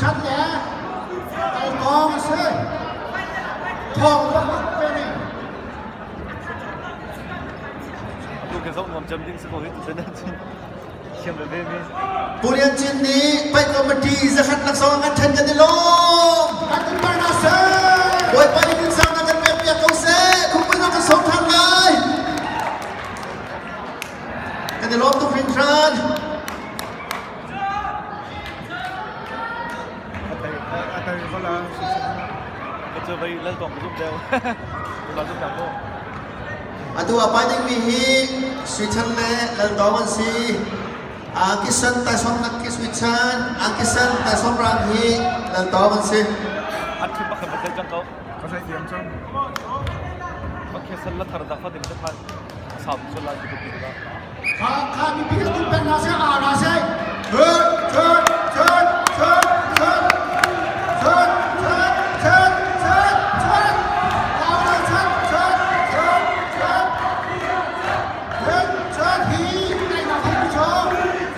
Chan le Kaltawng a si. Thawng bak ve ne. Tu ke zoh nuam cem ding si ko hi tu sen thiam ve mi. Pu Lian Cin nih paih committee zakhat laksawng a kan ṭhen kan i lawm. Kan in bar na seh. Bawipa nih nunsang na kan pek piak ko seh. Khupui na kan sawm ṭhan lai. Kan i lawm tuk hringhran. Atu a pai dingmi hi Sui Chan le Lal Tawng an si. Angkisan Taisawm nak khi Sui Chan, Angkisan Taisawm rang hi Lal Tawng an si. Kha kha mipi ka tum peng hna seh, aa hna seh. Third, third, third, third, third, third, third, third, third, third. Lau la third, third, third, third. Third, third hi teinak hi pu cho.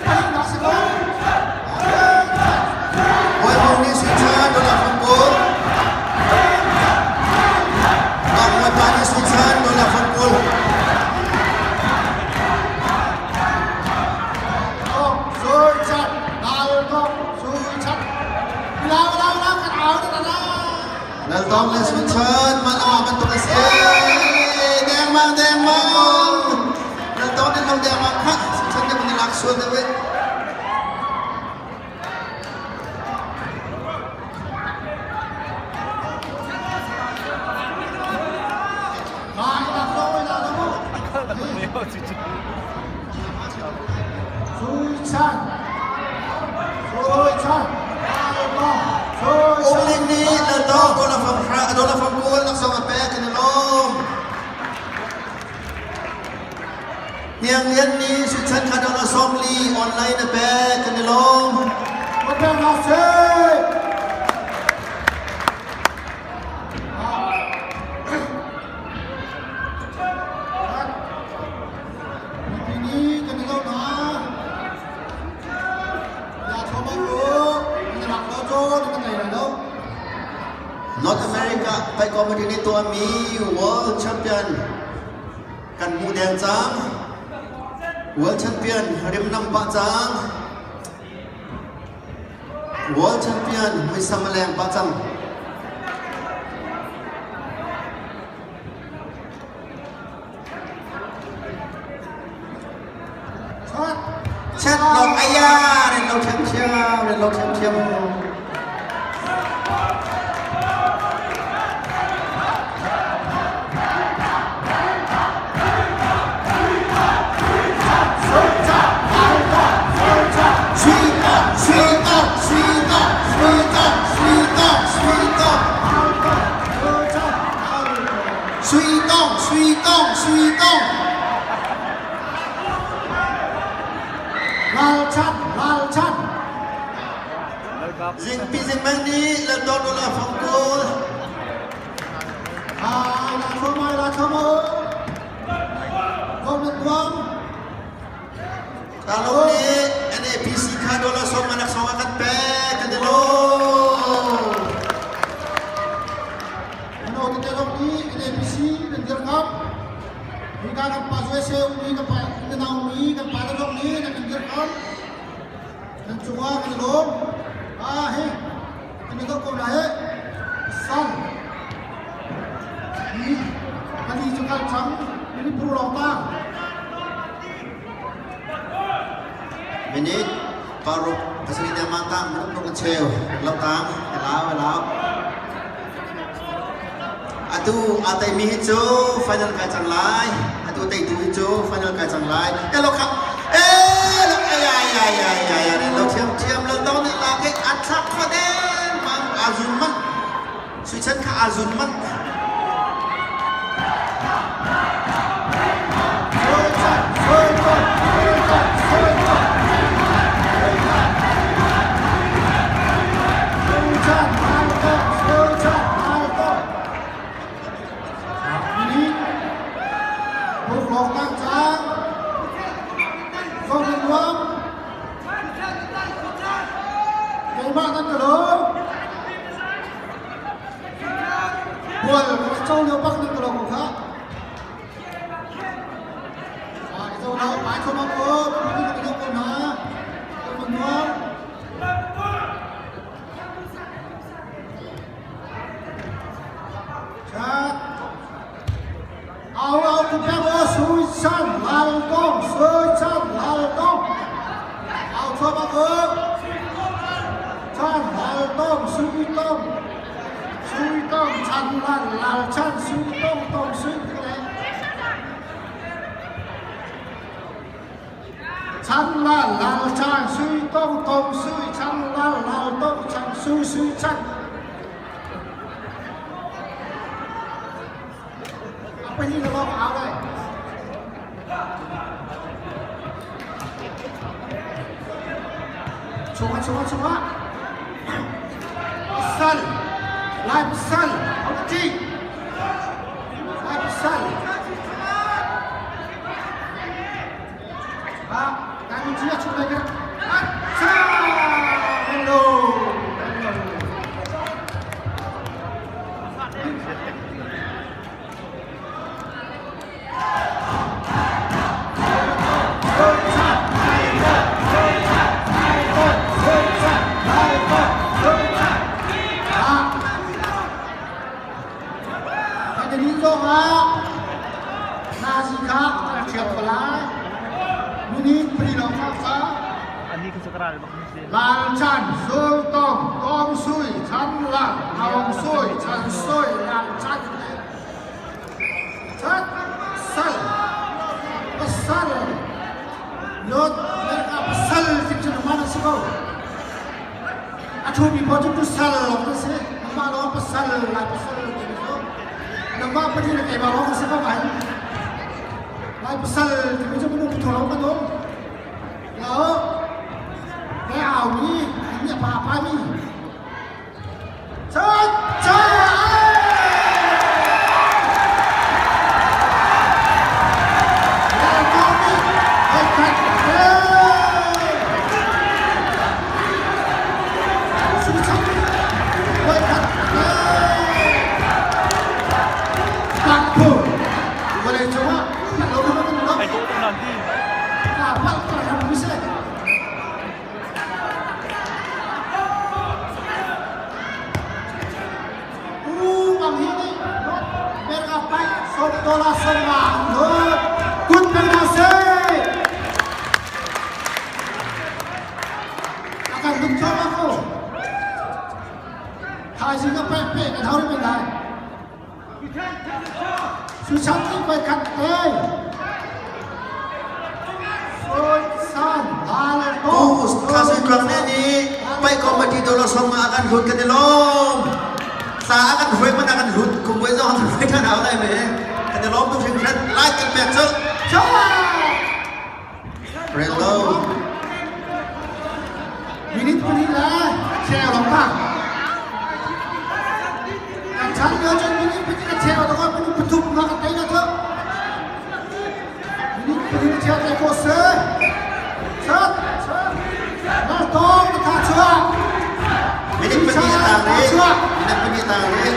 Pahnihnak si ko. Third, third. Bawipa nih Sui Chan dollar fang kul. Bawipa nih Sui Chan dollar fang kul. Laltawng le Sui Chan man awa bantuk a si. Dengmang dengmang. Laltawng nih lo dengmang kha Sui Chan nih mun i lak sual deuh eh. Ungling nih Laltawng dollar fang hra dollar fang kul laksawng a pek kan i lawm. Hniang Lian nih Suichan kha dollar 40 online a pek kan i lawm. North America Pai Committee nih tuahmi World Champion kan hmuh deng cang. World Champion rimnam pah cang. World Champion muisam a leng pah cang. Chet lawng aya ren lo thiam thiam ren lo thiam thiam. Sui tong, sui tong, sui tong. Ralchan, ralchan. Zingpi zingmang nih lalton ula fongkul. La thoma, la thoma. Kom na tuang. Talong nih NAPC kha dola som anak song akan pek kan dilo. Ano te long ni NAPC nan dir kap. Mi ka kan pa zue se mi ka pa na mi kan pa long ni na kan dir kap. Nan chunga kan lom. Ah he. Kan do ko na he. San. Ni ani chu kal chang ni puru long ta. Minute paruk pasarih na matang minung ruk cheu lamtang lau lau. Atu a tei mi hi cu final kai cang lai. Atu teitu hi cu final kai cang lai. E lo khap. E lo ai ai ai ai ai ai lo thiam thiam lo tong nih la ke a thlak kho den mang a zun man. Sui chan kha a zun man. ka lo. Bual ka co lio bak nan ka lo ko kha. Ah, ka co lo, pai thom ko, mi ka lo ko na. Ka mun nuam. Chat. Au au ku pek o sui chan lal dong sui chan lal dong. Au chua ba ko. Chan lal dong sui tong. Sui tong chan lal lal chan sui tong tong sui ti le. Chan lal lal chan sui tong tong sui chan lal lal tong chan sui sui chan. Pahnih na lawng au lai. Chungah chungah chungah. Pasal. Lai pasal. Au ti. Lai pasal. Ha, kan mi chia chung lai ka. Acha! Hello. Hello. Lalchan Sultong Tong Sui Chan Lan Aung Sui Chan Sui Lan Chan Chat Sal Pasal Lot Merka Pasal tik cu mana si ko a thu mi pawl cu tu sal lawng an si nangmah lawng pasal lai pasal ti mi cu nangmah pahnih le keimah lawng si ko ai lai pasal ti mi cu minung pathum lawng kan um lo ke au mi mi a pa pa mi chat chat Ai dawh tuk nan ti. Thaizing a pek pek kan hau men lai. Suchan ni pai khat te. Soi san hal to. Khasui klang ne ni pai committee dollar song ma akan hlut kan lom. Sa akan hui man akan hlut kum wei zong akan hui than hau lai me. Kan lom tu hring hran like kan pek chu. Cha. Hello. Minute pali la cheo long ta. Kan chan lio cun minute pali ka cheo to ko minute pathum na ka tei na chu. Minute pali ka cheo te ko se. Chat. Na tong na tha chua. Minute pali tang re. Minute pali tang re.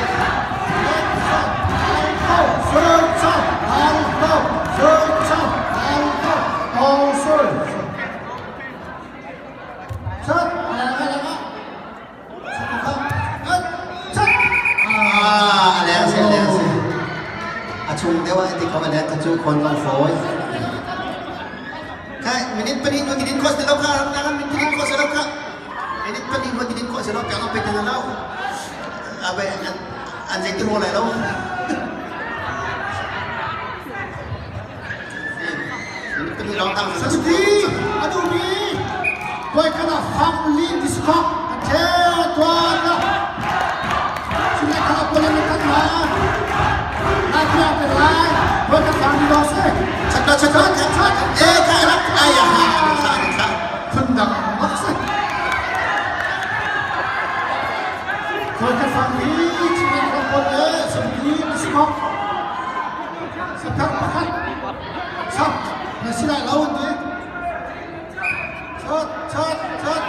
Ah, leng se leng se. A chung deuh ah ti ko leng ka chu khon kan foi. Kai minute pali no tidin ko se lo ka na minute tidin ko se lo ka. Minute pali no tidin ko se lo ka pe tan lo. Abe an zai ti ho lai lo. Minute pali long tang sa Sati adu mi koi kana family discount the tuan la sila kala pole ni kan la la kya pe lai koi ka family lo se Chat lo chat lo chat chat. Eh ka rak ayah ha sa sa. phun dang bak se koi ka family sila kala pole sati discount sakhat pakhat sap na sila laun di chat chat chat.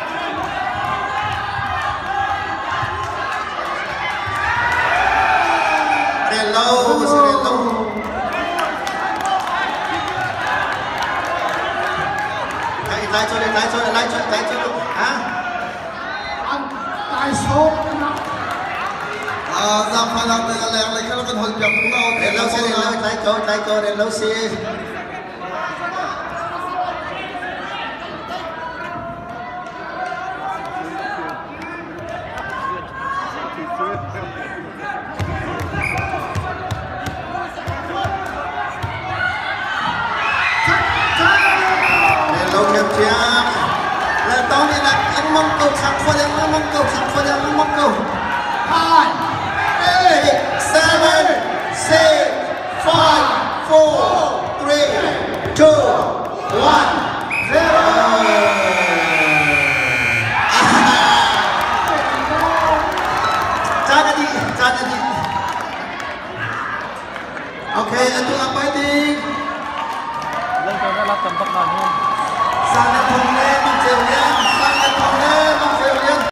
Ai sawm na. Zaangfahnak te a leng lei kha kan hol piak tung lo. Ren lo si, ren lo, tlai ko, tlai ko, ren lo si. Ren lo thiamthiam. Le tawng nih nak lengmang ko, thak khua lengmang ko, thak khua lengmang ko. 5, 8, 7, 6, 5, 4, 3, 2, 1, 0. Caan a dih, caan a dih. Okay, atu a pai ding. Lengkau na lak tam bak nan hi. Sana thong.